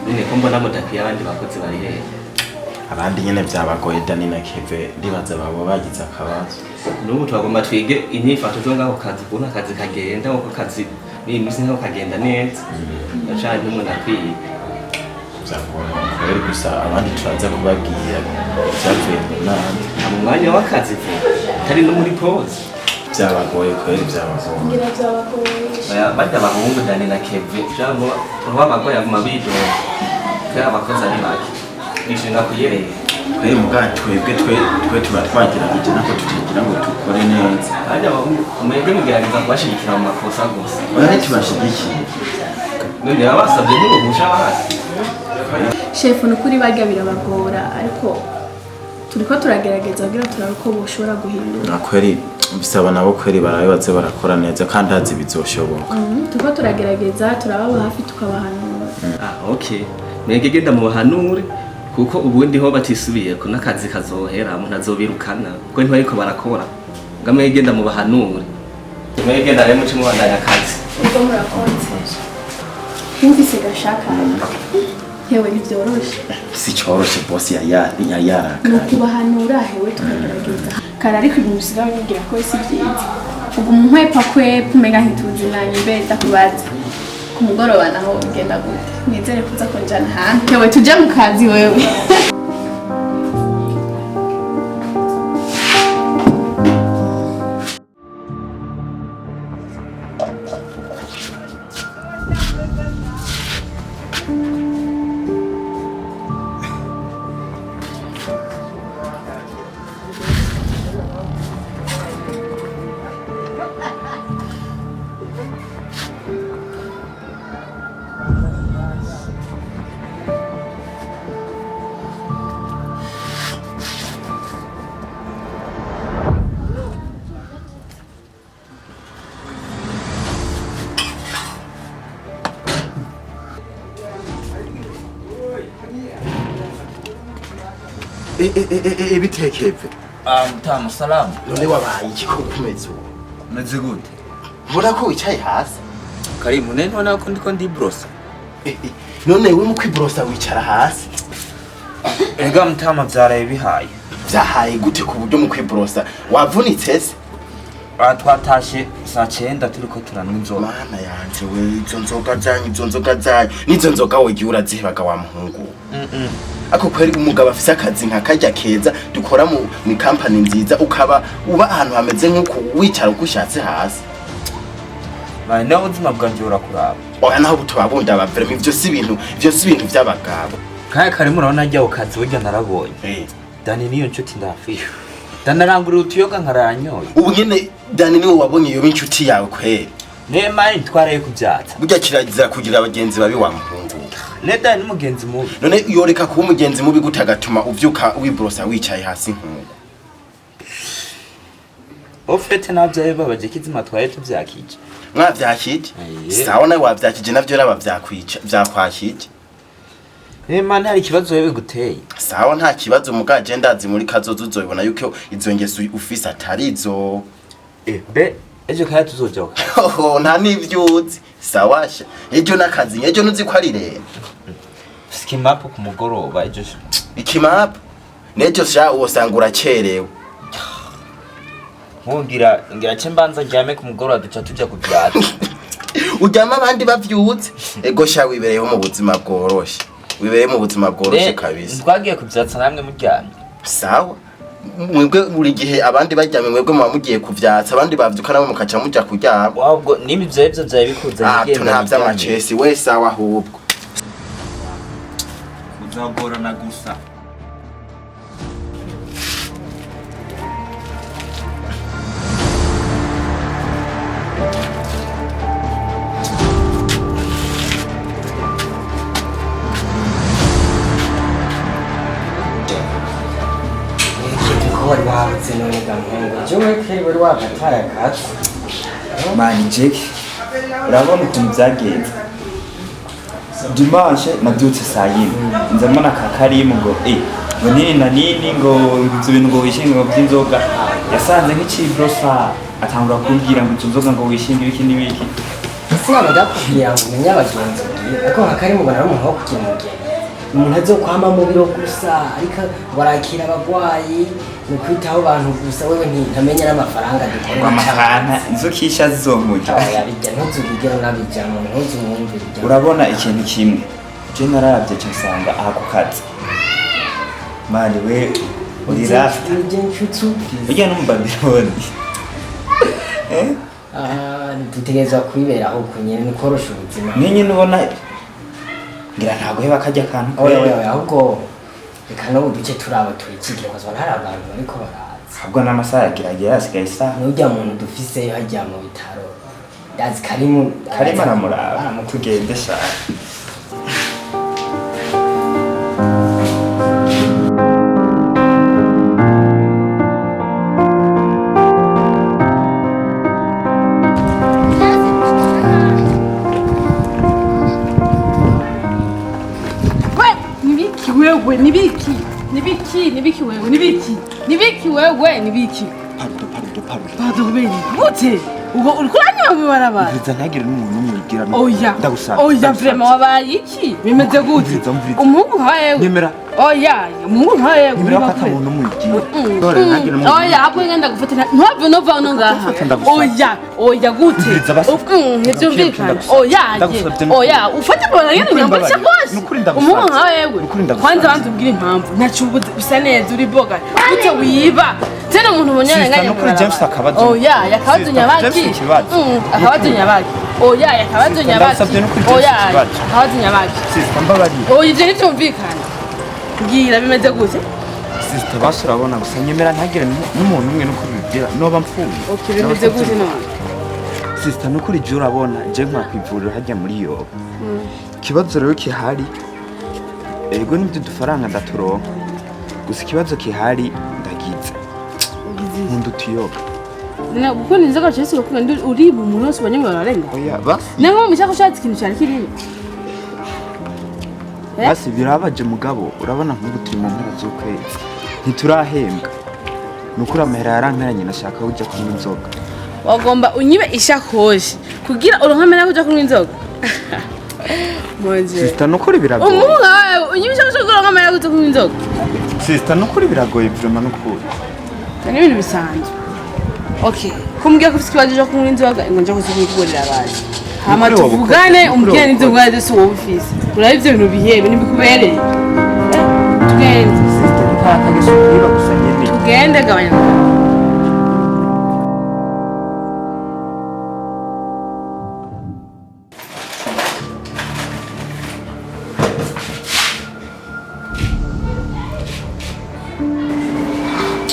None ko mbona mudakwiye, abandi bakozi bari hehe? Abandi nyene vyabagoye. Dani na Keve ndibaza baba bagize akabazo. N'ubu twagomba twige inyifato zo ngaho kazi, ukuntu akazi kagenda, uko akazi n'iyi minsi nkaho kagenda neza canke umuntu akwiye. Vyagorana kweri, gusa abandi turaza kubabwira ivyavuye mu nama. Mu mwanya w'akazi vuba atari no muri pause. Vyabagoye kweri, vyabagoye. Ngira byabagoye. Oya, barya abahungu Dani na Keve jambo babagoye, aguma bidoga kubera abakozi ari bake, bishinga kuyerera. Kweri, muga twebwe twe tuba twagerageje, nako tutagira ngo dukore neza. Barya abahungu mwebwe mugerageza kubashigikira mu makosa gusa. Oya, ntitubashigikiye. None baba basabye n'uruhusha basi? Shefu, ni ukuri barya birabagora, ariko turiko turagerageza kugira turabe ko boshobora guhindura. Na kweri bisaba nabo kweri barabe baze barakora neza, kandi hazi bizoshoboka. Turiko turagerageza, turababa hafi, tukabahanura. Ah, okay, mwebwe genda mubahanure, kuko ubundi ho batisubiyeko n'akazi kazohera, umuntu azobirukana kuko ntibariko barakora. Nga mwebwe genda mubahanure, mwebwe genda rero muce mubandanya akazi. Ubwo murakoze. Wumvise gashaka hewe, ntibyoroshe. Si coroshe, bosi yari yari Ni yarakaye. ukubahanura hewe, tukagerageza kare, ariko ibintu bisigaye bigira ko si byiza, uguma unkwepa kwepa, umenga ntituzinanye. Mbe ndakubaza, ku mugoroba naho bigenda gute? Nizere kuza kunjana ahantu hewe, tujye mu kazi wewe. Bitekeve. Ah, mtamu salamu. None wabaye iki ko kumeze ubu? Meze gute? Mbona ko wicaye hasi. Karimu, none ntubona ko ndiko ndibrosa? None we mu kwiborosa wicara hasi? Ega mutama, vyaraye bihaye. Vyahaye gute ku buryo mu kwiborosa wavunitse se? Ah, twatashe saa 9 turiko turanywa inzoga. Mana yanje we, izo nzoga zanyu, izo nzoga zanyu nizo nzoga wogiye urazihebaga wa muhungu. Ako kweri umugabo afise akazi nka karya keza dukora mu kampani nziza, ukaba uba ahantu hameze nk'uku, wicara uko ushatse hasi. Baye nawe ubuzima bwanje burakuraba. Oya, naho butoba bundaba vraiment, ivyo si ibintu vy'abagabo. Kaya Karimu, urabona ajya ku kazi burya narabonye. Dani niyo nshuti ndafise. Dani arangurira utuyoga nkaranyoye. Ubu nyene Dani niwe wabonye yoba inshuti yawe kweri? Ne mani twaraye kuvyatsa. Burya kirazira kugira abagenzi babi wa muhungu. Ne Dani n'umugenzi mubi. None yoreka kuba umugenzi mubi gute agatuma uvyuka wiborosa wicaye hasi nk'uko? Au fait navyo babaje kizima twaye tuvyakije. Mwavyakije? Aye. Sawa, nawe wavyakije, navyo raba vyakwica vyakwakije. Ne mani, hari ikibazo wewe guteye? Sawa, nta kibazo, mugaje ndazi muri kazoza uzobibona yuko izo ngeso ufise atari izo. Eh, be ejo kaya tuzoja ku kazi. Hoho, nta n'ivyuzi. Sawasha, ejo n'akazi, ejo ntuzi ko ari rero. Skimapo ku mugoroba ejo. Ikimapo nejo sha wosanga uracerewe. Nkungira ngira ce mbanza ryame, ku mugoroba duca tuja kuvyatsa. Uryama abandi bavyutse? Ego sha, wibereyeho mu buzima bworoshe, wibereye mu buzima bworoshe kabisa. Twagiye kuvyatsa namwe muryamye. Sawa, mwebwe buri gihe abandi baryamye, mwebwe muba mugiye kuvyatsa, abandi bavyuka nabo mukaca muja kuryama. Wabwo nimba ivyo ivyo vyari bikuzanye. Ah, tu nta vy'amacesi we, sawa ahubwo. Kuzagorana gusa. Ko wari wabuze none ga muhungu, jewe keri wari wagataye akazi. Mani Jack, urabona ukuntu byagenze. Dimanche nabyutse saa 4, nza mbona ka Karimu ngo ngo nini na nini, ngo ibyo bintu ngo wishinge ngo by'inzoga, yasanze nk'icibrosa, atangura kumbwira ngo izo nzoga ngo wishinge ibiki n'ibiki. Sinama ndakubwira ngo umenye abagenzi ugiye, ariko nka Karimu ubona ari umuntu wo kugira umugenzi. Umuntu azokwama mu biro gusa, ariko ngo arakira abagwayi, ni ukwitaho abantu gusa, wewe ntamenya n'amafaranga dukorera. Ngo amafaranga inzukisha zizomurya. Oya, bijya ntuzubigere unabijamwo, ntuzumwumve bijya. Urabona ikintu kimwe je naravye ca nsanga aha ku kazi mani we uri rasta. Nije nshuti ufise. Burya no mu Babiloni. Ah, dutegerezwa kwiberaho uku nyene, ni ukorosha ubuzima. Niyo nyene ubona ngira ntago heba karya kantu. Oya, oya, oya, ahubwo reka n'ubu duce turaba twikigire, ukazibona hari abantu bariko baraza. Ahubwo n'amasaha yagira agera, hasigaye isaha. N'urya muntu dufiseyo hajya mu bitaro, ndazi Karimu. Karimu aramuraba, tugende shaka. We, nibiki wewe, nibiki? Nibiki, nibiki wewe, nibiki? Nibiki wewe, nibiki? Pardon, pardon, pardon. Pardon beni. Gute? Ubwo uriko uranywa mw'ibarabara? Mviriza, ntagire n'umuntu n'umwe ubwira. Oya. Ndagusaba. Oya, Ndagusaba. vraiment wabaye iki? Bimeze gute? Mviriza, mviriza. Umuhungu nka wewe. Nyemera. Oya, umuhungu nka wewe. Nyemera ko ata muntu n'umwe ubwira. Dore ntagire n'umuntu. Oya, ahubwo ngenda gufata ntuhave nova hano ngaha. Ndagufata, ndagusaba. Oya, oya gute? Mviriza basi. Ntibyumvikana. Ndagusaba. Oya, Ndagusabye. oya, ufate mbona ngene Nukuri nyamba mbabarira. cyakose. Nukuri ndagusaba. Umuhungu nka wewe. Nukuri ndagusaba. Kwanza banza umbwire impamvu. Ntacyo ubuze, bisa neza uri boga. Gute wiba? Tena umuntu ubonye Sister, arenganye nukuri mw'ibarabara. James akabazo. Oya, yakabazo Sister, nyabaki. James ikibazo. Akabazo nyabaki. Oya, yakabazo Sister, nyabaki. ndagusabye nukuri James Oya, ikibazo. akabazo nyabaki. Sister, mbabarira. Oya, ivyo ntivyumvikana. Mbwira bimeze gute? Sister, basi urabona gusa nyemera ntagire n'umuntu umwe nuko ubibwira noba mpfuye. Okay, bimeze gute none? Sister, nukuri je urabona je nkora kw'ivuriro hajya muri yoba. Ikibazo rero kihari, ego nibyo udufaranga ndaturonka, gusa ikibazo kihari ndagize nkunda utuyoga. Nina gukunda inzoga cyose gukunda uriba umuntu wese ubonye mw'ibarabara arenga. Oya basi. Nango mushaka ushatse ikintu cyari kirimo. Basi birabaje mugabo urabona nk'ubu turi mu mpera z'ukwezi ntiturahembwa, nukuri amahera yarankaranye nashaka ujya kunywa inzoga. Wagomba unyibe ishakoshi kugira uronke amahera yo kuja kunywa inzoga. Monje. Sister, nukuri biragoye. Umuhungu wawe unyibe ishakoshi kugira uronke amahera yo kuja kunywa inzoga. Sister, nukuri biragoye vraiment nukuri. Ni ibintu bisanzwe. Okay, kumbwira ko ufite ikibazo cyo kunywa inzoga ngo nje kuzikugurira abantu. Hama Nukuri wabukora, tuvugane nukuri umbwire wabukora. n'inzoga zose wowe ufise. Urabe ivyo bintu bihebe ntibikubereye. Tugende. Sister, ni ka kageso kwiba gusa nyene. Tugende gabanya.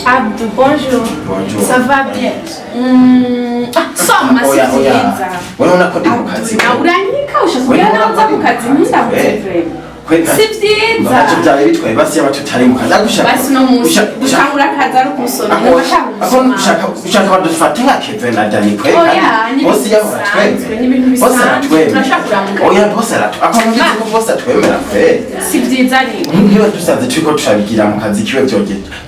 Abdou, bonjour. Bonjour. Ça va bien? Ah, soma si Oya, oya. vyiza. Urabona ko ndi mu kazi. Nawe uranyika ushaka Wewe kugira nawe uza ku kazi ntundamutse Eh. vraiment. Kweli Si vyiza. Ntacyo byari bitwaye basi yaba tutari mu kazi. Ariko ushaka Basi no munsi dutangura akazi ari ukusoma. Ako Ndashaka ako gusoma. ushaka ushaka badufate nka Kevin na Danny kweli. Oya, ni Bosi ibintu yabo bisanzwe, aratwemera. ni ibintu Bosi bisanzwe. aratwemera. Turashaka kuramukanya. Oya, bosi aratwemera. Ako ntuzi ko bosi atwemera kweli. Si vyiza rero. Niba dusanze turiko turabigira mu kazi kiwe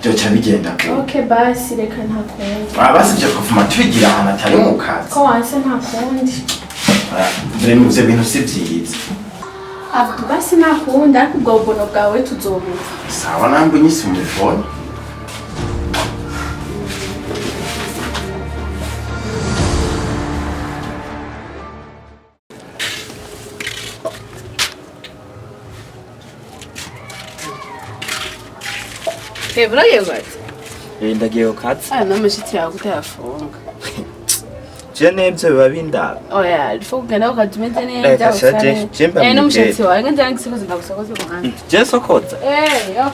byoca bigenda. Okay, basi reka nta kundi. Ah, basi ibyo twavuma tubigira ahantu atari mu kazi. Ko wanse nta kundi. Ah, vraiment ivyo bintu si vyiza. Abdou, basi nta kundi ariko ubwo bubono bwawe tuzobumva. Sawa namwe nyise umubone. Reba uragiye gute? Ndagiye ku kazi. Aya n'amashitsi yawe kutayafunga. Je n'ibyo biba bindaba. Oya, il faut kugenda ukaza umeze neza. Reka sha, usa je- neza. je mba Eh, n'umushatsi mw'ijeri. wawe ngenza ngisokoze ndagusokoze ku ruhande. Je sokoza. Eh, yo.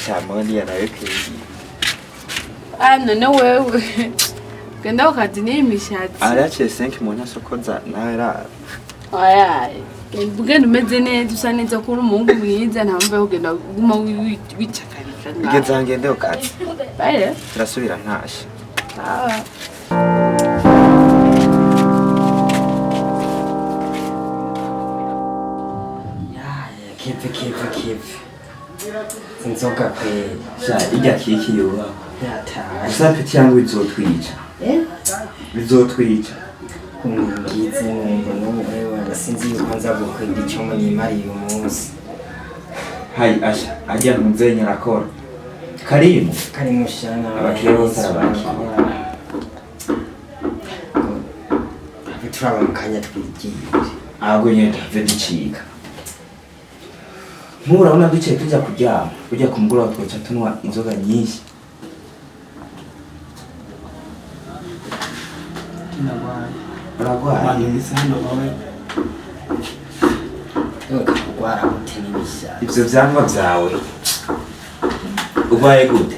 Cyamoni yarabikwiye. Ah, none wewe. Genda ukaza n'iyi mishatsi. Araciye 5 umuntu asokoza nawe ra. Oya, ugenda umeze neza usa neza ko uri umuhungu mwiza nta mpamvu yo kugenda uguma wicakarika ngaho. Ngeze ngende ku kazi. Bye. Turasubira ntashe. Ah. Kivi, kivi, kivi. Inzoga kweli. Sha irya kiki yubakwa. Yataye. Gusa peti yangu bizotwica. Eh? Bizotwica. Kumwigize numva n'ubu ewe sinzi yuko nza gukwira icyo munimariye uyu munsi. Hayi asha ajya ntuzenya arakora karimu Kari mushana. Abakiriya bose arabakira. Have turaba mu kanya twigiye. Ahubwo nyine tuhave ducika nkurabona duciye tujya kuryama ujya ku mugoroba twaca tunywa inzoga nyinshi. Ndagwaye. Uragwaye? Bandungitse hano wowe. Yewe kakugwara gute n'ibishya. Ivyo vyangwa vyawe urwaye gute?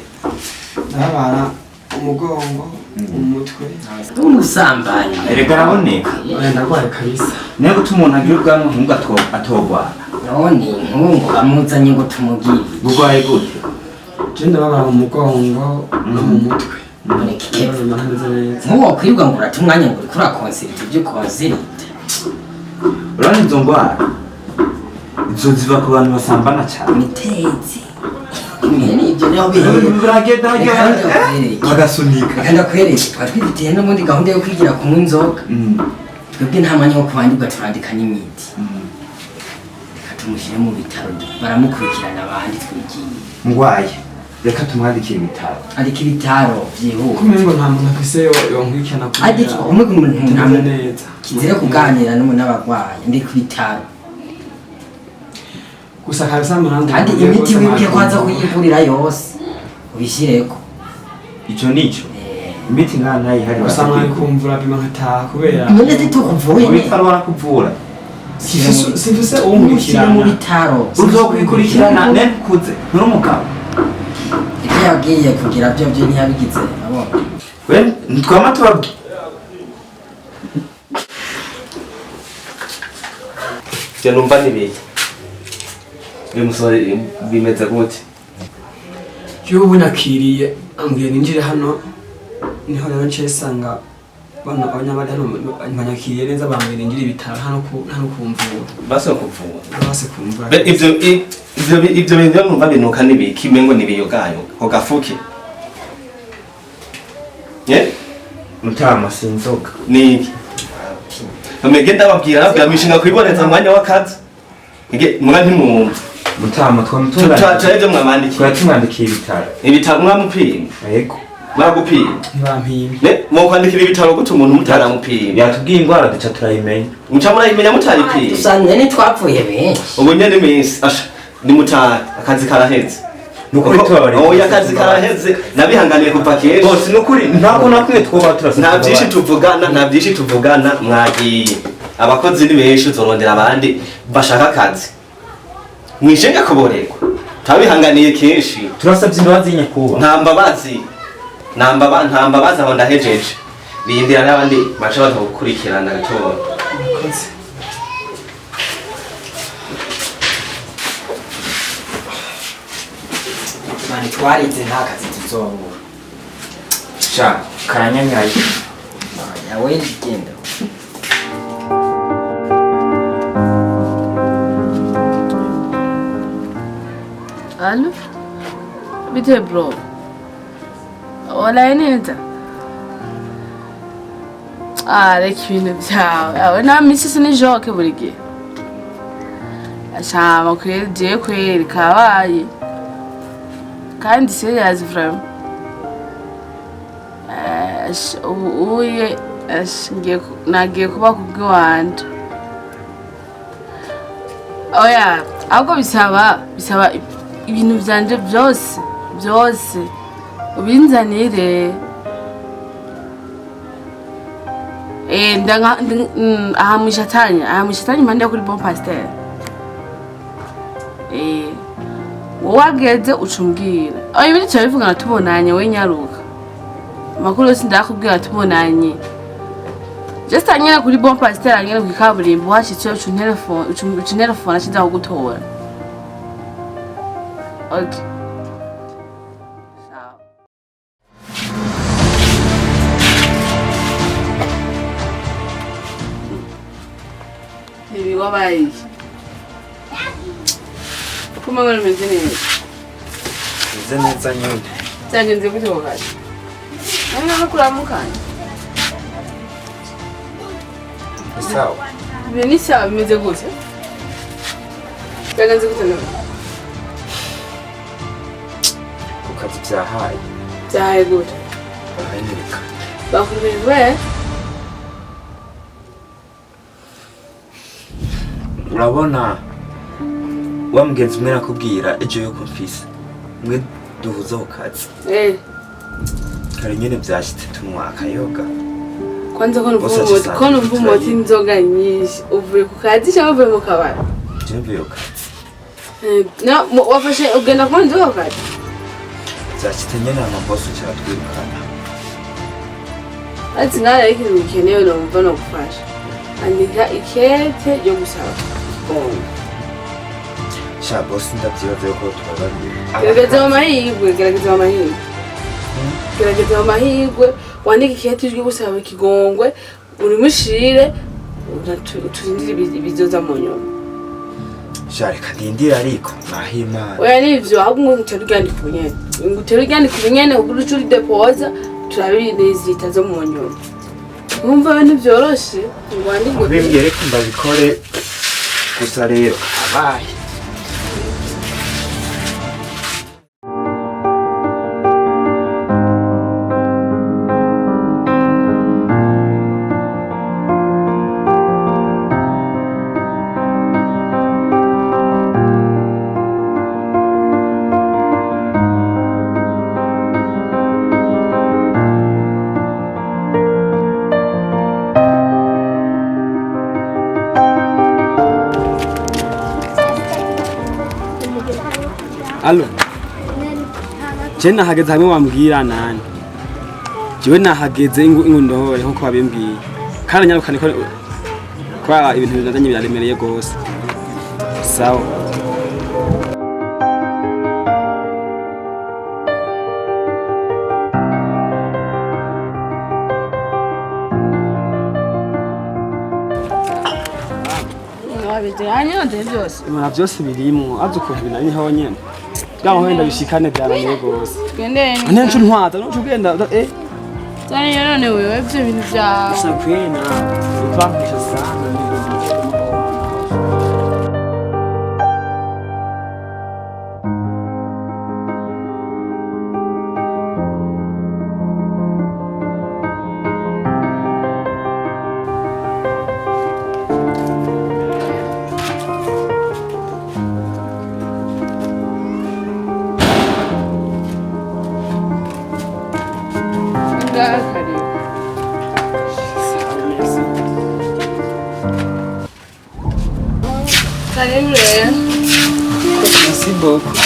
Ndababara umugongo, umutwe. Umusambanyi. Erega araboneka. Oya ndagwaye kabisa. Niyo gutuma umuntu agira ubwanwa nk'ubwo atogwara. None nkungu bamuzanye ngo tumugire. Urwaye gute? Je ndababara mu mugongo no mu mutwe. None kike Ndababara ntameze neza. Nkuwo kwirirwa ngo urata umwanya ngo uriko urakonserita ibyo ukonserita. Urabona izo ndwara izo ziva ku bantu basambana cyane. Imitezi. Mwene ibyo niho bihereye. Biragenda Reka ndakwereke. bagasunika. Reka ndakwereke. Twari twifitiye n'ubundi gahunda yo kwigira kunywa inzoga. Twebwe nta mwanya wo kubandikwa turandika n'imiti. Reka tumushyire mu bitaro baramukurikirana abandi twigiye. Ngwaye reka tumwandikire ibitaro. Andika ibitaro byihuta. Kumengo nta muntu afise yonkurikirana kubera. Andika umwe ku muntu nta Ntameze neza. Kizira kuganira n'abagwayi ndi ku bitaro. Gusa kabisa murandu. Kandi imiti wibuke ko aza kuyigurira yose. Ubishyireko. Ico nico imiti nka ntayihari. Gusa mwari kumvura bima nkataha kubera. None tukuvuye mu bitaro barakuvura. Simfise Umushyire mu uwunkurikirana. bitaro. Uzokwikurikirana nekuze nturi umugabo. Ibyo yabwiye kugira byo byo ntiyabigize abona. We ntitwama tubabwira. Ivyo numva ni biki? Bimusore bimeze gute? Jewe ubu nakiriye ambwiye ninjire hano niho rero nciye sanga bano abanyabari hano banyakiriye neza bambwiye ninjire ibitaro hano ku hano kumvura. Basi kuvura. Basi kumvura. Be ivyo ivyo bintu numva binuka ni biki mengo ni biyogayo ko gafuke. Ye? Mutama sinzoga. Ni iki? Amege ndababwira nabwira mishinga kwiboneza mwanya w'akazi. Ige muga ntimwumva. Mutama twamutunganya. Tutaje mwabandikiye. Twari tumwandikiye ibitaro. Ibitaro mwamupima. Yego. Baragupima. Ntibampimye. Ne mwokwandikira ibitaro gute umuntu mutaramupima? Yatubwiye indwara duca turayimenya. Muca murayimenya mutaripima. Dusanzwe ntitwapfuye benshi. Ubu nyene iminsi asha ni mutara akazi karaheze. Nukuri tubabarira. Oya akazi karaheze nabihanganiye kuva kenshi. Bose nukuri ntabwo nakwiye twoba turasaba. Nta byinshi tuvugana, nta byinshi tuvugana mwagiye. Abakozi ni benshi uzorondera abandi bashaka akazi. Mwishenga kuborerwa. Tabihanganiye kenshi. Turasabye imbabazi nyakubahwa. Nta mbabazi. Nta mbabazi aho ndahejeje. Rindira n'abandi bashobora gukurikirana gatoya. Murakoze. Mani twarize nta kazi tuzobura. Sha karanyanyaye. Yawe genda. Allo? Bite bro? Walaye neza? Ah, reka ibintu byawe. Awe nta minsi sinijoke buri gihe. Ashama kweri jewe kweri kabaye. Kandi serious vraiment. Ubu uye nagiye kuba kubw'iwanje. Oya, ahubwo bisaba ibintu byanje byose byose ubinzanire. Aha mwishatanya impande yo kuri Bon Pasteur. Wowe wageze ucumbwira. Oya ibindi turabivugana tubonanye we nyaruka. Amakuru yose ndakubwira tubonanye. Just anyera kuri Bon Pasteur anyera ku kaburimbo washitse ucu telefone ashiza kugutora. Okay. Sawa. Ibi wabaye iki? Kuma ngo bimeze neza. Meze neza nyine. Byagenze gute ku kazi? Nari no kuramukanya. Ni sawa. Ibintu ni sawa bimeze gute? Byagenze gute none? Ku kazi byahaye. Byahaye gute? Baranyereka. Bakurubije we? Urabona wa mugenzi umwe nakubwira ejo yuko mfise mwe duhuza ku kazi. Kare nyene byashitse tunywa akayoga. Kwanza ko numva umuti inzoga nyinshi uvuye ku kazi cyangwa uvuye mu kabari? Je mvuye ku kazi. Na wafashe ugenda kunywa inzoga ku kazi? Byashitse nyene amabosi cyatwirukana. Ati nawe ikintu gikenewe numva no gufasha. Andika ikete yo gusaba. Sha bosi ndavyibaza yuko tubabariye. Gerageza amahirwe, gerageza amahirwe. Gerageza amahirwe, wandike ikete ijwi gusaba ikigongwe, urimushire turindire ibizoza mu nyuma. Sha reka ndindire ariko nahimana. Oya nivyo ahubwo ngo utere uryandika ubunyene. Ngo utere uryandika ubunyene kugira uce uridepoza turabinezita zo mu nyuma. Wumva ibintu byoroshe ngo wandike. Bimbwiye reka ndabikore gusa rero abaye. Allo. Je nahageze hamwe wambwira nani. Jewe nahageze ingu ndohore nkuko wabimbwiye. Kandi nyarukane ko kwa ibintu binazanye biraremereye gose. Sawa. Wabijyanye byose. Ibintu byose birimo azukuntu binari honyene. Bwa wenda bishikane byananiye gose. Twende. None ncu ntwaza no ugenda Zani none wewe ibyo bintu bya Gusa kwena uvangisha sana. Merci beaucoup.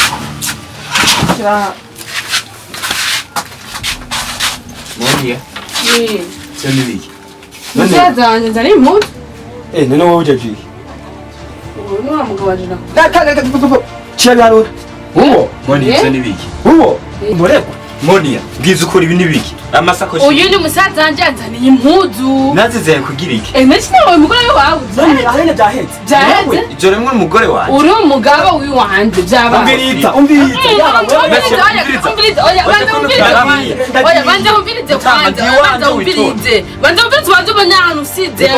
Monia. Oui. C'est lui. Musaza wanje nzari impuzu. None wowe uje jiki. Ubu ni wa mugabo wanje na. Cira Uwo Monia ivyo nibiki? Uwo mborekwa. Monia bwiza ukora ibi nibiki? Amasakoshi. Uyu ni musaza wanje anzaniye impuzu. Nazizeye kugira iki? Naki nawe umugore wawe. None ahene byahetse. Byahetse? Ijoro rimwe umugore wanje. Uri umugabo wiwanje byabaye. Umviriza, umviriza. Oya, banza umvirize. Oya, banza umvirize kwanza. Banza umvirize. Banza umvirize banza ubona ahantu usize.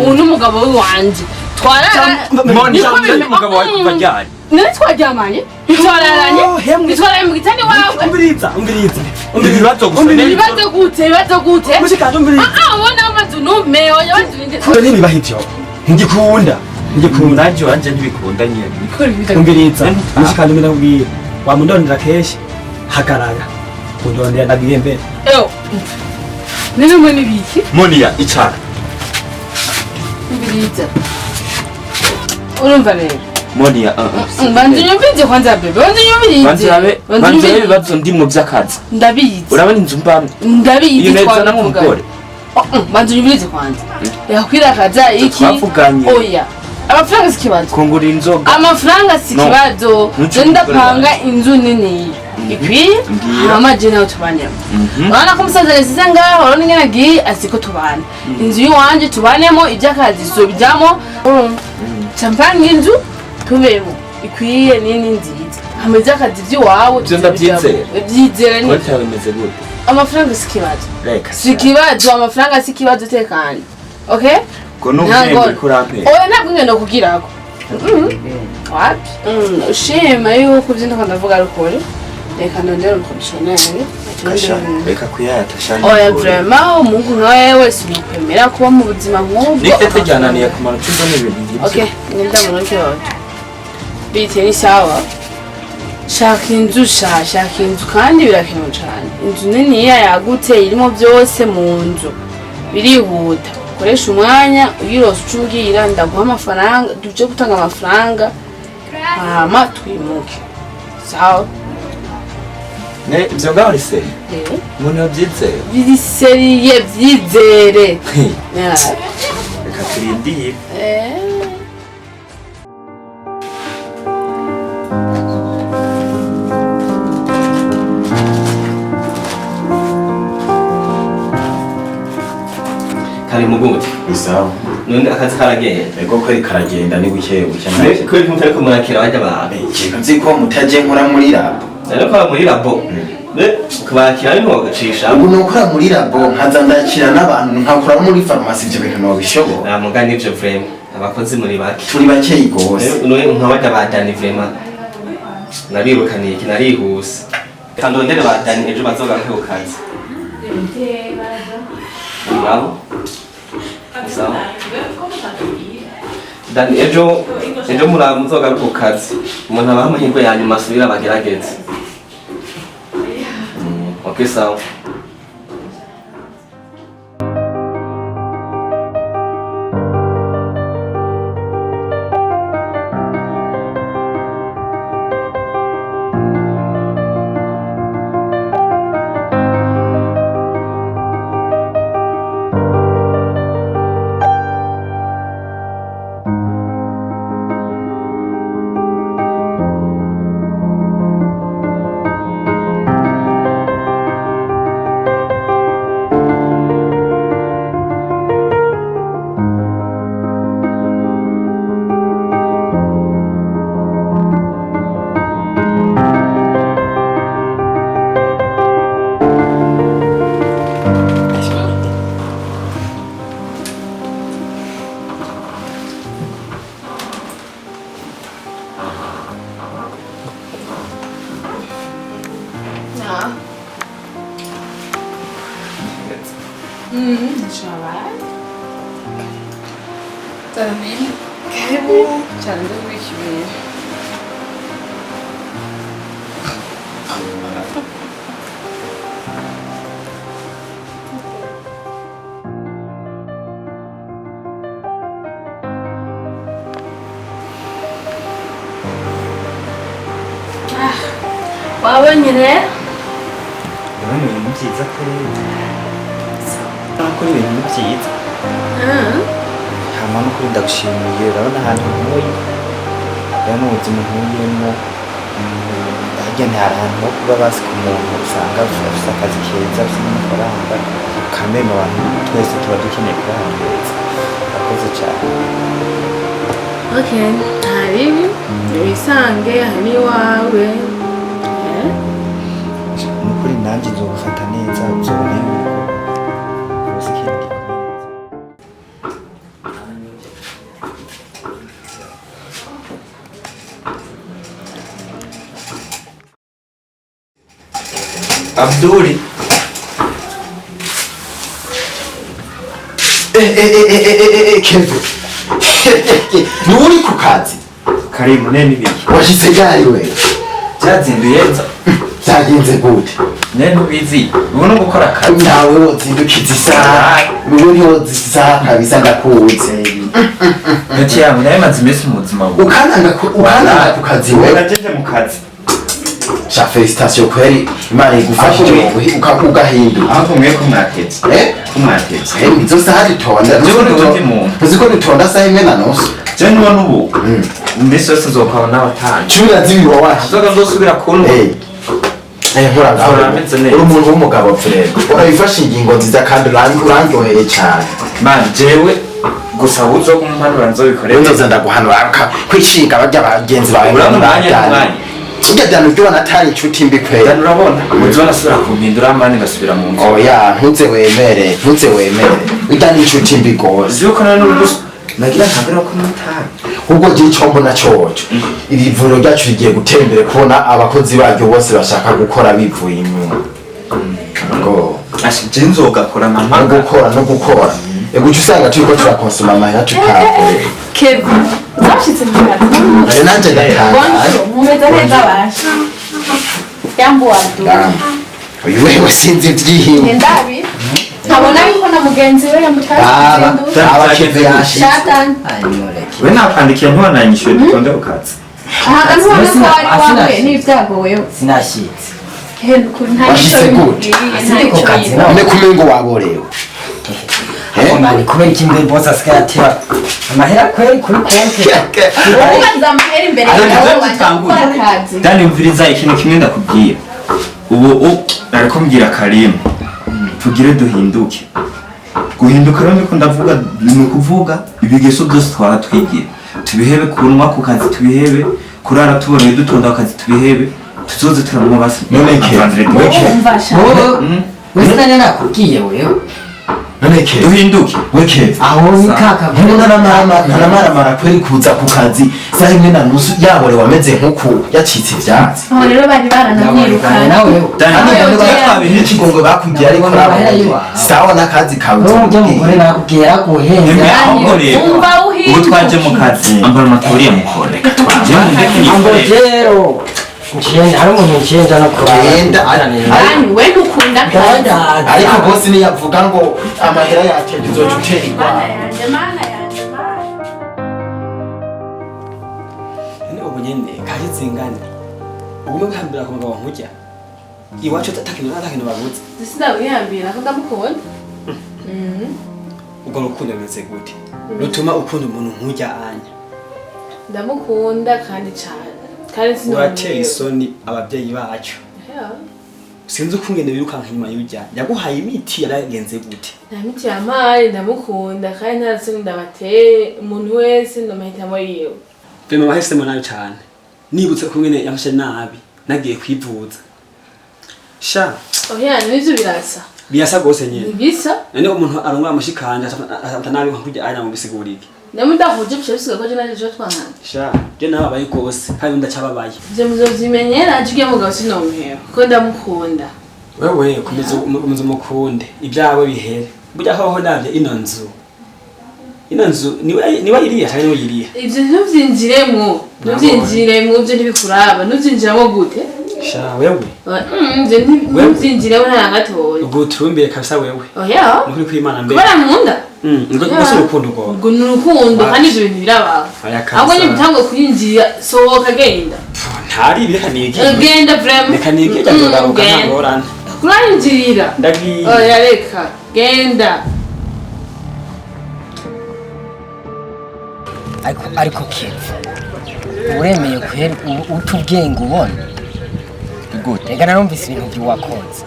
Uyu ni umugabo wiwanje. Twarara. Monia ni umugabo wawe kuva ryari? None twaryamanye? Ntitwararanye? Ntitwararanye mu gitanda iwawe? Umviriza, umviriza. Ibibazo gusa. Ibibazo gute? Ibibazo gute? Mushikanje umviriza. Ubona amazu nume, oya banza urinde. Kure ntibibaho ivyo. Ntigikunda. Ntigikunda. Nanje wanje ntibikunda nyene. Umviriza. Mushikanje ndakubwira. Wamundondera kenshi. Hagarara. Undondera ndagiye mbere. Eyo. None mwe nibiki? Monia icara. Umviriza. Urumva rero. Monia Banza unyumvirize kwanza bebe. Banza unyumvirize. Banza urabe ibibazo ndimwo by'akazi. Ndabizi. Urabona inzu mbamwe. Ndabizi. Iyo neza na mugore. Banza unyumvirize kwanza. Yakwirakaza iki? Twavuganye. Oya. Amafaranga si ikibazo. Kungura inzoga. Amafaranga si ikibazo. Ndapanga inzu nini. Ikwiye? Hama je nawe tubanemo. Urabona ko umusaza yasize ngaho, urabona ingene agiye asiko tubana. Inzu y'iwanje tubanemo iby'akazi sobijyamo. Champagne inzu tubemo ikwiye nini nziza. Hama iby'akazi by'iwawe Ibyo ndabyizera. Byizera ni. Konti yawe imeze gute? Amafaranga si ikibazo. Reka. Si ikibazo, amafaranga si ikibazo tekanye. Okay? Ubwo ni ubwenge uriko urampera. Oya, ntabwo ngenda kugirako. Wapi? Ushima yuko ivyo ndiko ndavuga ari ukuri. Reka ndondere umukomisiyoneri. Kasha, reka kuyata shani. Oya, vraiment, umuhungu nka wewe sinokwemera kuba mu buzima nk'ubwo. Nifite ryananiye kumara ucuzo n'ibintu nk'ibyo. Okay, ngenda muronke wawe. Bite, ni sawa? Shaka inzu sha, shaka inzu kandi birakenewe cane. Inzu niniya yagutse irimo byose mu nzu. Birihuta. Koresha umwanya uyirose ucumbwira, ndaguha amafaranga, duje gutanga amafaranga. Hama twimuke. Sawa? Ne, ibyo ngaho rise. Eh. Umuntu yabyizeye. Biri sérieux, vyizere. Yeah. Reka turindire. Eh. Kari muguti. Ni sawa. None akazi karagenda? Ego kweri, karagenda, ni buke buke. Kweri mutariko murakira bajya abantu? Ikintu nzi ko mutaje nkora muri labo. Rero ko muri labo kubakira ariko bagacisha. Ubu nukora muri labo, nkaza ndakira n'abantu, nkakora muri farumasi, ibyo bintu nobishobora? Nta mugani, ivyo vraiment abakozi muri bake. Turi bakeyi gose. None nk'abajya ba Dani, vraiment nabirukaniye iki, narihuse. Kandondere ba Dani ejo bazogaruke ku kazi. Bravo. Sawa. Dani, ejo ejo mura muzogaruka ku kazi. Umuntu abaha amahirwe ya nyuma asubira bagerageze. Okay, sawa. Na. Shabaye. Tarameni. Karibu. Cyane, ndabishimiye. Wabonye rero? Ndabona ibintu byiza kweri. Urabona ko ibintu byiza. Hama n'ukuri ndagushimiye, urabona ahantu ntuye. Urabona ubuzima ntuyemo. Harya nta hantu ho kuba basi ku muntu usanga afise akazi keza, afise n'amafaranga. Kameme abantu twese tuba dukeneye kuba ahantu heza. Urakoze cyane. Okay, nta bibi. Wisange aha ni iwawe. Eh? Nukuri nanjye nzogufata neza, uzobona yuko rwose ikintu gikomeye. Abduli. Eh eh eh eh eh eh, Kevin. Ni uri ku kazi? Karimu, nene ibiki? Washitse ryari wewe? Byazinduye nza. Byagenze gute? Nene ntubizi. Ubu no gukora akazi. Nawe wozindukiza isaha. Wewe ntiwoziza isaha kabisa, ndakuzi. Ntoki yawe nayo imaze iminsi mu buzima bubi. Ukananga ku kazi wewe. Najeje mu kazi. Sha, félicitations kweri, Imana igufashije wowe ugahinduka. Ahubwo mwe ko mwatetse. Eh? Ko mwatetse. Eh, nizo saha dutonda. Jewe ndi uwundi muntu. Uzi ko dutonda saha 1:30? Je nubona ubu. Iminsi yose nzokwaba n'abatanje. 12 wawashe. Nzoga nzosubira kunywa. Eh. Eh, nkora ngaho. Nkora ameze neza. Uri umuntu w'umugabo frère. Urabifashe ingingo nziza kandi urandyoheye cyane. Man, jewe gusa uzo kumpanura nzobikorera. Nzoza ndaguhanura kwishinga barya bagenzi bawe. Urabona umwanya n'umwanya. Urya Dani uryo wanatari inshuti mbi kweri. Dani urabona? Uzi banasubira kumpindura mani ngasubira mu nzu. Oya, ntuze wemere, ntuze wemere. Ujya n'inshuti mbi gose. Yuko nari n'ubuso nagira ntabera ko mutabi. Ubwo je ico mbona coco, iri vuriro ryacu rigiye gutera imbere kubona abakozi baryo bose bashaka gukora bivuye inyuma. Ngo Ashe je nzogakora no mama. gukora no gukora. Ego uca usanga turiko turakonsoma amahera tutakoreye. Kevin, zashitse mu kazi. Nari nanje ndatangaye. Bonjour, mumeze neza basha. Jambo wadu. Uyu wewe sinzi ivyihimba. Ndabi. Nkabona yuko na mugenzi we Aba yamutashye. aba Kevin yashitse. Shatan. We nakwandikiye ntiwananyishuye dutonde ku kazi. Aha ntubona ko wari wahuye n'ibyago wewe. Sinashitse. Henu kuri nta nico Washitse gute? bimubwiye, nta Sindi ku nico kazi yiba. nawe. None kumengo waborewe. Ako mani kubera iki mbe boss asigaye ateba amahera kweri kuri konti. Ubanza amahera imbere Ariko yawe ibyo wanje dutanguye. gukora akazi. Dani umviriza ikintu kimwe ndakubwira. Ubu ariko mbwira Karimu tugire duhinduke. Guhinduka rero ndiko ndavuga ni ukuvuga ibigeso byose twara twigira. Tubihebe kunwa ku kazi tubihebe, kurara tuboneye dutonda ku kazi tubihebe, tuzoze turamwa basi. None ke, Vendredi. Umva sha. Wowe wese nari nakubwiye wewe. None Kevin. Duhinduke. We Kevin. Aho ni kaka. Ntaramaramara kweri kuza ku kazi saha imwe na nusu yaborewe ameze nk'uku yacitse ivyatsi. Aho rero bari baranamwirukanye. Nawe Dani Hano Aho none yogera. n'ikigongo bakugiye ariko Amahera urabona. yiwawe. Sawa n'akazi kawe wowe ujya mugore nakubwiye yaraguhenze. Emwe ahubwo rero Umva ubu twaje mu kazi ambara amataburiya mukore. Je mundeke Ambo nikorere. jero. Nciye hari umuntu nciye nja no kuraba. Genda. Dani we ntukunda akazi. Ariko bosi niyavuga ngo amahera yatevye uzoca utera igwara. Mana yanje, mana yanje, mana. None ubu nyene kaje zingana. Ugume guhambira ku mugabo nkurya. Iwacu atakintu babuze. Sinabwihambira ko ndamukunda. Ubwo rukundo rumeze gute? Rutuma ukunda umuntu nkurya anya. Ndamukunda kandi cyane. Kandi sinumva. Urateye isoni ababyeyi bacu. Sinzi ukungene birukanka inyuma y'urya. Yaguhaye imiti yaragenze gute? Nta miti yampaye ndamukunda kandi nta soni ndabateye umuntu wese ndamahitamo yiwe. Vema bahisemo nabi cyane. Nibutse kungene yamfashe nabi. Nagiye kwivuza. Sha, Oya n'ivyo birasa. birasa gose nyene. Ntibisa. None umuntu arongora amushikanje afata nabi nkurya anya mu bisigurike. Ndamudahuje bice bisigaye ko je naje ejo twankana. Sha, je nababaye gose kandi ndacababaye. Ivyo muzovyimenyera aje ugiye mugabo sinomuheba kuko ndamukunda. Wewe komeza komeza umukunde ibyawe bihere. Burya hoho ndavye ino nzu. Ino nzu niwe yiriya cyangwa niwe yiriya. Ivyo ntuvyinjiremwo. Ntuvyinjiremwo ivyo ntibikuraba. Ntuvyinjiramo gute? Sha wewe Ivyo ntuvyinjiremo nta na gatoya. ubwo uturumbiye kabisa wewe. Oya. Nukuri kw'Imana mbere. Kubera nkunda. Ngo ngo urukundo rwawe. Ubwo ni urukundo kandi ivyo bintu birabaho. Oya kabisa. Ahubwo nyine utangwe kuyinjira sohoka genda. Ntari ibi reka nige. Genda vraiment. Reka nige cyangwa nzogaruka nta ngorane. Kurayinjirira. Ndagiye. Oya reka genda. Ariko Kevin uremeye kweri utubwenge ubona. Gute? Reka narumvise ibintu by'uwakoze.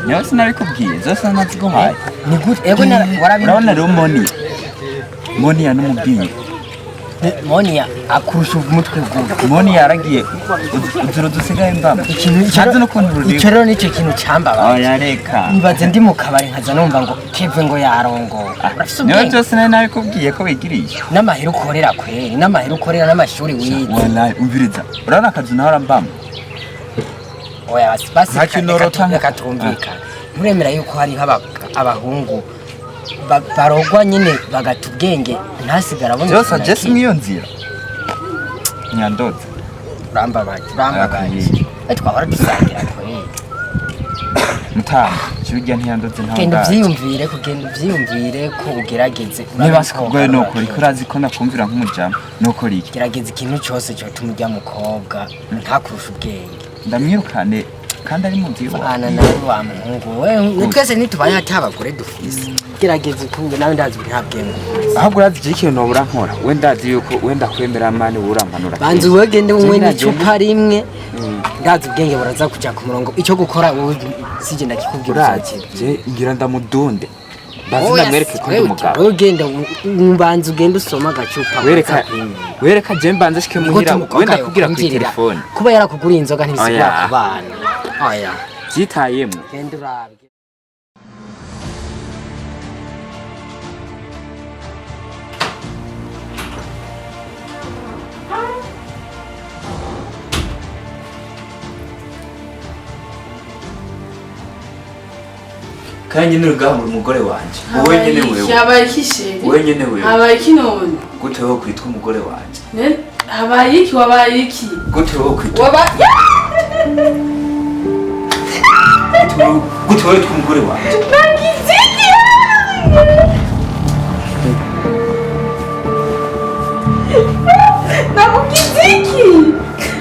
Nyawe sinabikubwiye zose naziguhaye. Ni gute? Ego warabibwiye. Urabona rero Moni. Moni yanumubwiye. Moni akurusha umutwe gute? Moni yaragiye uzuro dusigaye mbamo. Ntazi n'ukuntu ruriho. Icyo rero nicyo kintu cambabaje. Oya reka. Nibaze ndi mu kabari nkaza numva ngo Kevin ngo yarongowe. Urafise Niwe ubwenge. byose nari nabikubwiye ko wigiriye. N'amahera ukorera kweri, n'amahera ukorera n'amashuri wize. Wallahi umviriza. Urabona akazu nawe arambamo. Oya basi basi Nta kintu norota. reka twumvikane. Nturemera yuko hariho abahungu barogwa nyine bagata ubwenge ntasigara abona Byose ikintu na aje si kimwe. mw'iyo nzira. Nyandoze. Urambabaje, urambabaje. Arakwiye. Twahora dusangira kweri. Mutama, kirya ntiyandoze ntawe Genda ndazi. uvyiyumvire ko genda uvyiyumvire ko ugerageze. Niba sikugoye nokora iki urazi ko nakumvira nk'umujama nokora iki? Gerageza ikintu cyose cyotuma ujya mukobwa ntakurusha ubwenge. Ndamwirukane kandi ari mu nzu iwawe. Bana nawe wa muhungu we twese ntitubaye ata abagore dufise. Gerageza ukunge nawe ndazi uri nta bwenge. Ahubwo urazi je ikintu nobura nkora we ndazi yuko wenda kwemera mani urampanura. Banza uwegende unywe Genda n'icupa rimwe ndazi ubwenge buraza kuja ku murongo icyo gukora wowe sije ndakikubwira. Urazi je ngira ndamudunde. Bazi ndamwereke ko ndi umugabo. Wowe ugenda ubanza ugenda usoma agacupa. Wereka wereka je mbanze shike muhira wenda kugira kuri telefone. Kuba yarakuguriye inzoga ntibisigura Oya. ku bana. Oya. Vyitayemwo. Genda urabe. Kandi nyine urugamba umugore wanje. Wowe nyene wewe. Habaye iki chéri? Wowe nyene wewe. Habaye iki none? Gute wowe kwitwa umugore wanje? Ne? Habaye iki wabaye iki? Gute wowe kwitwa? Wabaye Gute wowe kwitwa umugore wanje? Nagize iki? Nakugize iki?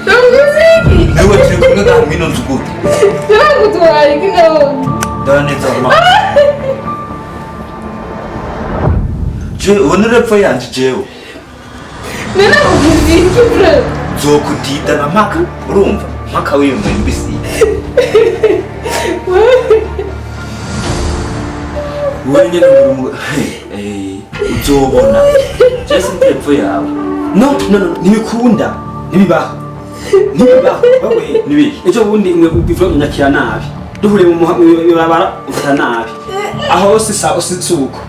Nakugize iki? Nawe turi kumwe ngaho mwino nzu gute? Turagutwara iki none? Ndaneza mama. Je ubona urepfo yanje jewe. Nene kugize iki bro? Nzokudida na mpaka urumva mpaka wiyumva mbisi. Wewe nyene uri uzobona. Je sinzi epfo yawe. No no no ntibikunda ntibibaho. Ntibibaho wewe nibiki. Ejo bundi imwe bivuga nyakira nabi. Duhuriye mu mabara ufata nabi. Aho si suko.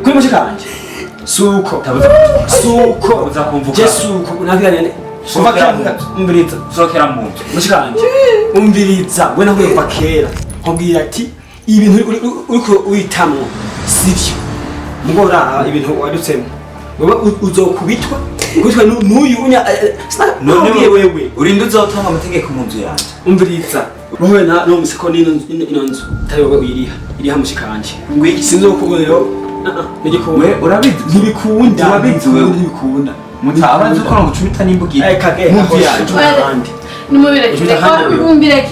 Kuri mushikanje. Suko. Suko. Uzakumvuka. Je suko nabirane. Kuva kera umviriza. Sokera mu nzu. Mushikanje. Umviriza we nahuye kuva kera. Nkubwira ati ibintu uriko uyitamwo sivyo. Mugora ibintu wadutsemo. Wewe uzokubitwa. Kubitwa n'uyu unya none wewe. Urinde uzotanga amategeko mu nzu yanje. Umviriza. Wowe na no musiko nino ino nzu tari wowe uyiriha. Iriha mushikanje. Ngwiki sinzokubonero. Nigikunda. We urabizi ntibikunda. Urabizi wewe ntibikunda. Muta abanzi uko ngucumita n'imbugi. Eh kage. Mu nzu yanje. Nimubireke. Mumbireke.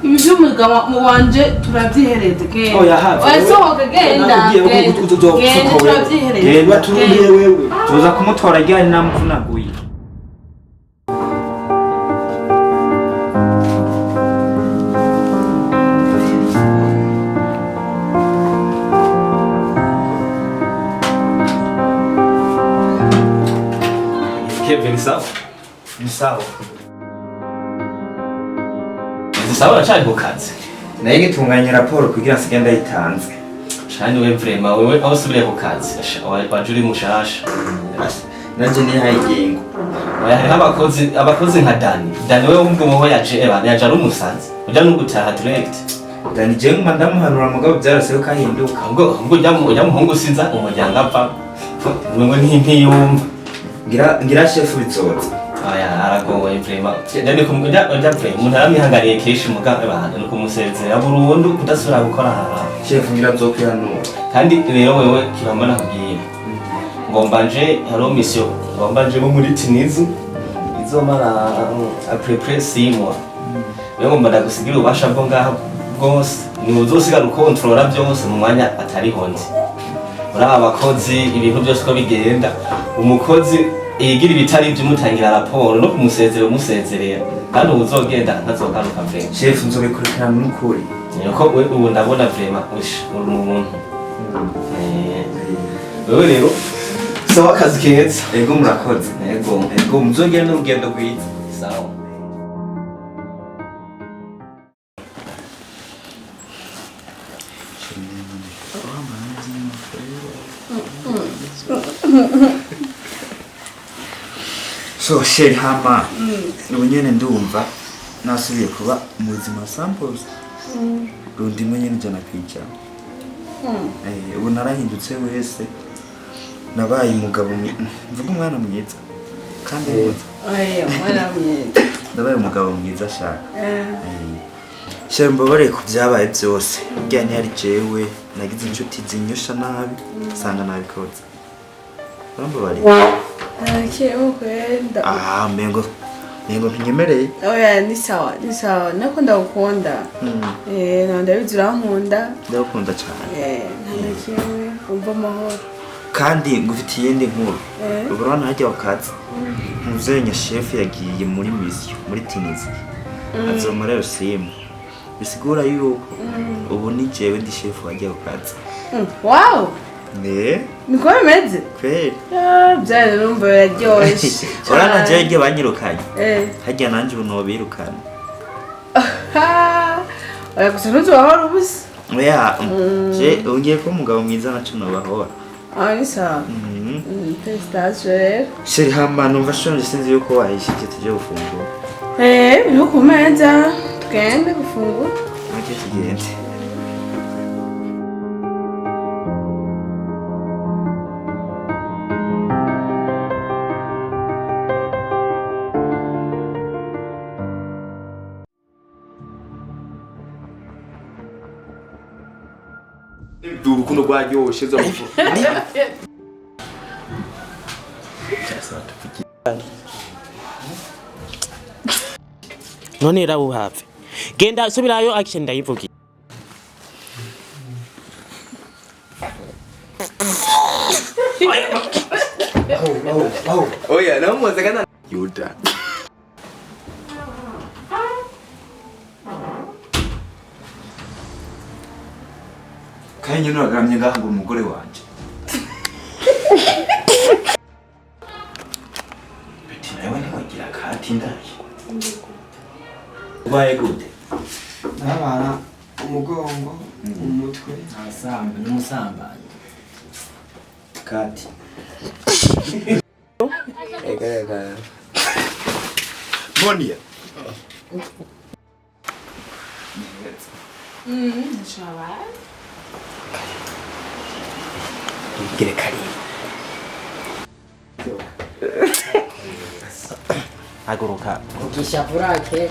Ibi by'umugabo wanje turabyihereze genda. Oya hafi. Oya genda. Genda turabyihereze. Genda turumire wewe. Tuza kumutora ryari namuvunaguye. Kevin sawa? Ni sawa. Sawa uracari ku kazi. Naye ngitunganya raporo kugira nsige ndayitanze. Shani we vrema wewe aho usubiriye ku kazi waje uri mushasha. Nanje nihaye ingingo. Oya hariho abakozi nka Dani. Dani wewe ubwo muho yaje eba yaje ari umusazi. Uja no gutaha direct. Dani je nguma ndamuhanura mugabo byarose ko ahinduka. Ubwo ujya muhungu sinza umuryango apfa. Mwe ntiyumva. Ngira chef bizoza. Aya aragoye vrema. Ndani kumujya ujya vrema umuntu aramwihangariye kenshi mugabo abantu no kumusezera burundu kudasubira gukora aha. Chef ngira nzokwihanura. Kandi rero wewe kibamba nakubwiye. Ngomba nje haro mission ngomba nje muri Tunizi izomara à peu près 6 mois. Rero ngomba ndagusigira ububasha bwo ngaha bwose ni uzosigara ukontorora byose mu mwanya atariho nzi. Uraba abakozi ibintu byose ko bigenda umukozi yigira ibitari byumutangira raporo no kumusezera umusezerera kandi uzogenda ntazogaruka vrema. Chef nzobikurikirana n'ukuri. Niko we ubu ndabona vrema ush uri umuntu. Wewe rero sawa akazi keza. Ego murakoze. Ego ego muzongere n'urugendo rwiza. Sawa. So sheri hama ubu nyene ndumva nasubiye kuba mu buzima samples rundimwe nyene 100%. Ubu narahindutse wese nabaye umugabo mvuga umwana mwiza kandi mwiza. Oya umwana mwiza. Ndabaye umugabo mwiza ashaka. Sheri mbabare ku byabaye byose burya ntiyari jewe nagize inshuti zinyusha nabi nsanga nabikoze. Urambabariye? Kwenda. Ah, mengo ntinyemereye. Oya ni sawa, ni sawa. Nako ndagukunda. Na ndabizi urankunda. Ndagukunda cyane. Nta umva amahoro. Kandi ngufitiye iyindi nkuru. Urabona hajya wakazi. Muzenya chef yagiye muri mission muri Tunisia. Azomara yo simu. Bisigura yuko ubu ni jewe ndi chef wajya wakazi. Wow. Ne? Niko bimeze? Kweli. Byari numva biraryoshye. Urana jewe igihe banyirukanye. Hajya nanje ubu nobirukana. Oya gusa ntuzobahora ubusa. Oya, je ugiye ko umugabo mwiza naco nobahora. Ah, ni sawa. Félicitations rero. Chéri, hama numva nshonje, sinzi yuko wahishije tujye gufungura. Eh, biri ku meza. Tugende gufungura. Nacyo tugende. Urukundo rwaryoshe zo. None raba uhave genda subirayo action ndayivugiye. Oya, namuze kana. Yuda. Kandi nyine uragaramye ngaha ngo umugore wanje. Beti, nawe ntiwagira akati ndaye. Ubaye gute? Ndabara umugongo, umutwe. Asamba n'umusambanyi. Kati. Ega ega. Monia. Nshobora. Gire karibu. Haguruka. Kugisha purake.